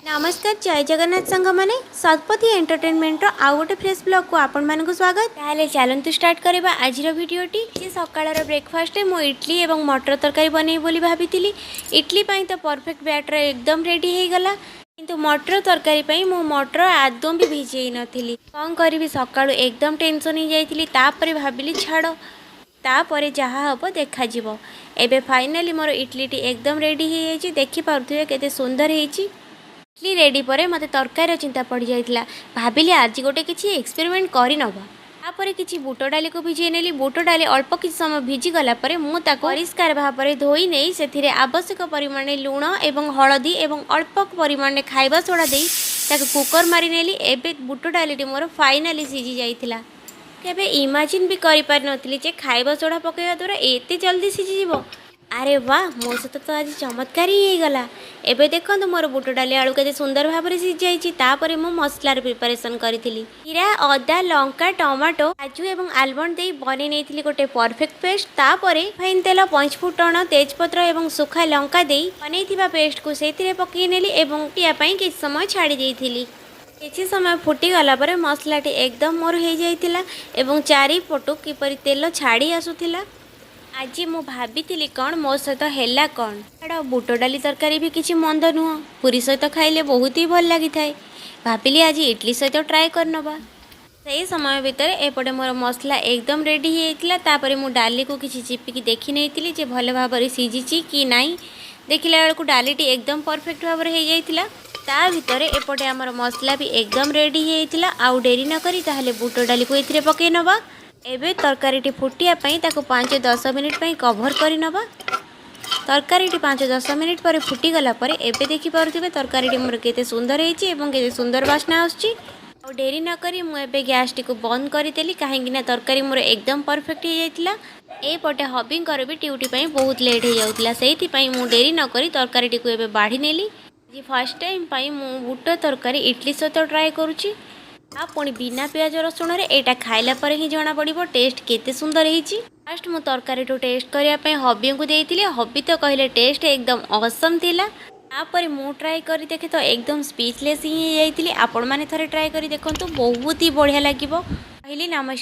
ନମସ୍କାର, ଜୟ ଜଗନ୍ନାଥ ସାଙ୍ଗମାନେ। ଶତପଥୀ ଏଣ୍ଟରଟେନମେଣ୍ଟର ଆଉ ଗୋଟେ ଫ୍ରେଶ୍ ବ୍ଲଗ୍କୁ ଆପଣମାନଙ୍କୁ ସ୍ୱାଗତ। ତାହେଲେ ଚାଲନ୍ତୁ ଷ୍ଟାର୍ଟ କରିବା ଆଜିର ଭିଡ଼ିଓଟି। ଆଜି ସକାଳର ବ୍ରେକଫାଷ୍ଟରେ ମୁଁ ଇଡଲି ଏବଂ ମଟର ତରକାରୀ ବନେଇବି ବୋଲି ଭାବିଥିଲି। ଇଡଲି ପାଇଁ ତ ପରଫେକ୍ଟ ବ୍ୟାଟର ଏକଦମ ରେଡ଼ି ହେଇଗଲା, କିନ୍ତୁ ମଟର ତରକାରୀ ପାଇଁ ମୁଁ ମଟର ଆଦୌ ବି ଭିଜେଇ ନଥିଲି। କ'ଣ କରିବି, ସକାଳୁ ଏକଦମ ଟେନସନ୍ ହେଇଯାଇଥିଲି। ତାପରେ ଭାବିଲି, ଛାଡ଼, ତାପରେ ଯାହା ହେବ ଦେଖାଯିବ। ଏବେ ଫାଇନାଲି ମୋର ଇଡଲିଟି ଏକଦମ ରେଡ଼ି ହେଇଯାଇଛି। ଦେଖିପାରୁଥିବେ କେତେ ସୁନ୍ଦର ହେଇଛି। ଇଡଲି ରେଡ଼ି ପରେ ମୋତେ ତରକାରୀର ଚିନ୍ତା ପଡ଼ିଯାଇଥିଲା। ଭାବିଲି, ଆଜି ଗୋଟେ କିଛି ଏକ୍ସପେରିମେଣ୍ଟ କରିନେବା। ତାପରେ କିଛି ବୁଟ ଡାଲିକୁ ଭିଜେଇ ନେଲି। ବୁଟ ଡାଲି ଅଳ୍ପ କିଛି ସମୟ ଭିଜିଗଲା ପରେ ମୁଁ ତାକୁ ପରିଷ୍କାର ଭାବରେ ଧୋଇ ନେଇ ସେଥିରେ ଆବଶ୍ୟକ ପରିମାଣରେ ଲୁଣ ଏବଂ ହଳଦୀ ଏବଂ ଅଳ୍ପ ପରିମାଣରେ ଖାଇବା ସୋଡ଼ା ଦେଇ ତାକୁ କୁକର୍ ମାରି ନେଲି। ଏବେ ବୁଟ ଡାଲିଟି ମୋର ଫାଇନାଲି ସିଝି ଯାଇଥିଲା। କେବେ ଇମାଜିନ୍ ବି କରିପାରିନଥିଲି ଯେ ଖାଇବା ସୋଡ଼ା ପକାଇବା ଦ୍ୱାରା ଏତେ ଜଲ୍ଦି ସିଝିଯିବ। ଆରେ ବାଃ, ମୋ ସହିତ ତ ଆଜି ଚମତ୍କାର ହିଁ ହେଇଗଲା। ଏବେ ଦେଖନ୍ତୁ, ମୋର ବୁଟ ଡାଲି ଆଳୁ କେତେ ସୁନ୍ଦର ଭାବରେ ସିଝିଯାଇଛି। ତାପରେ ମୁଁ ମସଲାର ପ୍ରିପାରେସନ୍ କରିଥିଲି। ଜିରା, ଅଦା, ଲଙ୍କା, ଟମାଟୋ, କାଜୁ ଏବଂ ଆଲମଣ୍ଡ ଦେଇ ବନେଇ ନେଇଥିଲି ଗୋଟେ ପରଫେକ୍ଟ ପେଷ୍ଟ। ତାପରେ ରିଫାଇନ୍ ତେଲ, ପଞ୍ଚଫୁଟଣ, ତେଜପତ୍ର ଏବଂ ଶୁଖା ଲଙ୍କା ଦେଇ ବନେଇଥିବା ପେଷ୍ଟକୁ ସେଇଥିରେ ପକାଇ ନେଲି ଏବଂ ଫୁଟିବା ପାଇଁ କିଛି ସମୟ ଛାଡ଼ି ଦେଇଥିଲି। କିଛି ସମୟ ଫୁଟିଗଲା ପରେ ମସଲାଟି ଏକଦମ ମୋର ହେଇଯାଇଥିଲା ଏବଂ ଚାରିପଟୁ କିପରି ତେଲ ଛାଡ଼ି ଆସୁଥିଲା। ଆଜି ମୁଁ ଭାବିଥିଲି କ'ଣ, ମୋ ସହିତ ହେଲା କ'ଣ। ଛାଡ଼, ବୁଟ ଡାଲି ତରକାରୀ ବି କିଛି ମନ୍ଦ ନୁହଁ। ପୁରୀ ସହିତ ଖାଇଲେ ବହୁତ ହି ଭଲ ଲାଗିଥାଏ। ଭାବିଲି, ଆଜି ଇଡଲି ସହିତ ଟ୍ରାଏ କରିନେବା। ସେଇ ସମୟ ଭିତରେ ଏପଟେ ମୋର ମସଲା ଏକଦମ ରେଡ଼ି ହେଇଯାଇଥିଲା। ତାପରେ ମୁଁ ଡାଲିକୁ କିଛି ଚିପିକି ଦେଖି ନେଇଥିଲି ଯେ ଭଲ ଭାବରେ ସିଝିଛି କି ନାହିଁ। ଦେଖିଲା ବେଳକୁ ଡାଲିଟି ଏକଦମ ପରଫେକ୍ଟ ଭାବରେ ହେଇଯାଇଥିଲା। ତା ଭିତରେ ଏପଟେ ଆମର ମସଲା ବି ଏକଦମ ରେଡ଼ି ହେଇଯାଇଥିଲା। ଆଉ ଡେରି ନକରି ତାହେଲେ ବୁଟ ଡାଲିକୁ ଏଥିରେ ପକାଇ ନେବା। ଏବେ ତରକାରୀଟି ଫୁଟିବା ପାଇଁ ତାକୁ 5-10 ମିନିଟ୍ ପାଇଁ କଭର୍ କରିନେବା। ତରକାରୀଟି 5-10 ମିନିଟ୍ ପରେ ଫୁଟିଗଲା ପରେ ଏବେ ଦେଖିପାରୁଥିବେ, ତରକାରୀଟି ମୋର କେତେ ସୁନ୍ଦର ହେଇଛି ଏବଂ କେତେ ସୁନ୍ଦର ବାସ୍ନା ଆସୁଛି। ଆଉ ଡେରି ନକରି ମୁଁ ଏବେ ଗ୍ୟାସ୍ଟିକୁ ବନ୍ଦ କରିଦେଲି, କାହିଁକିନା ତରକାରୀ ମୋର ଏକଦମ ପରଫେକ୍ଟ ହେଇଯାଇଥିଲା। ଏପଟେ ହବିଙ୍କର ବି ଡ୍ୟୁଟି ପାଇଁ ବହୁତ ଲେଟ୍ ହେଇଯାଉଥିଲା। ସେଇଥିପାଇଁ ମୁଁ ଡେରି ନକରି ତରକାରୀଟିକୁ ଏବେ ବାଢ଼ି ନେଲି। ଆଜି ଫାର୍ଷ୍ଟ ଟାଇମ୍ ପାଇଁ ମୁଁ ବୁଟ ତରକାରୀ ଇଡଲି ସହିତ ଟ୍ରାଏ କରୁଛି, ଆଉ ପୁଣି ବିନା ପିଆଜ ରସୁଣରେ। ଏଇଟା ଖାଇଲା ପରେ ହିଁ ଜଣାପଡ଼ିବ ଟେଷ୍ଟ କେତେ ସୁନ୍ଦର ହେଇଛି। ଫାର୍ଷ୍ଟ ମୁଁ ତରକାରୀଠୁ ଟେଷ୍ଟ କରିବା ପାଇଁ ହବିଙ୍କୁ ଦେଇଥିଲି। ହବି ତ କହିଲେ ଟେଷ୍ଟ ଏକଦମ ଅସମ୍ ଥିଲା। ତାପରେ ମୁଁ ଟ୍ରାଏ କରି ଦେଖେ ତ ଏକଦମ ସ୍ପିଚଲେସ୍ ହିଁ ହେଇଯାଇଥିଲି। ଆପଣମାନେ ଥରେ ଟ୍ରାଏ କରି ଦେଖନ୍ତୁ, ବହୁତ ହି ବଢ଼ିଆ ଲାଗିବ। ରହିଲି, ନମସ୍କାର।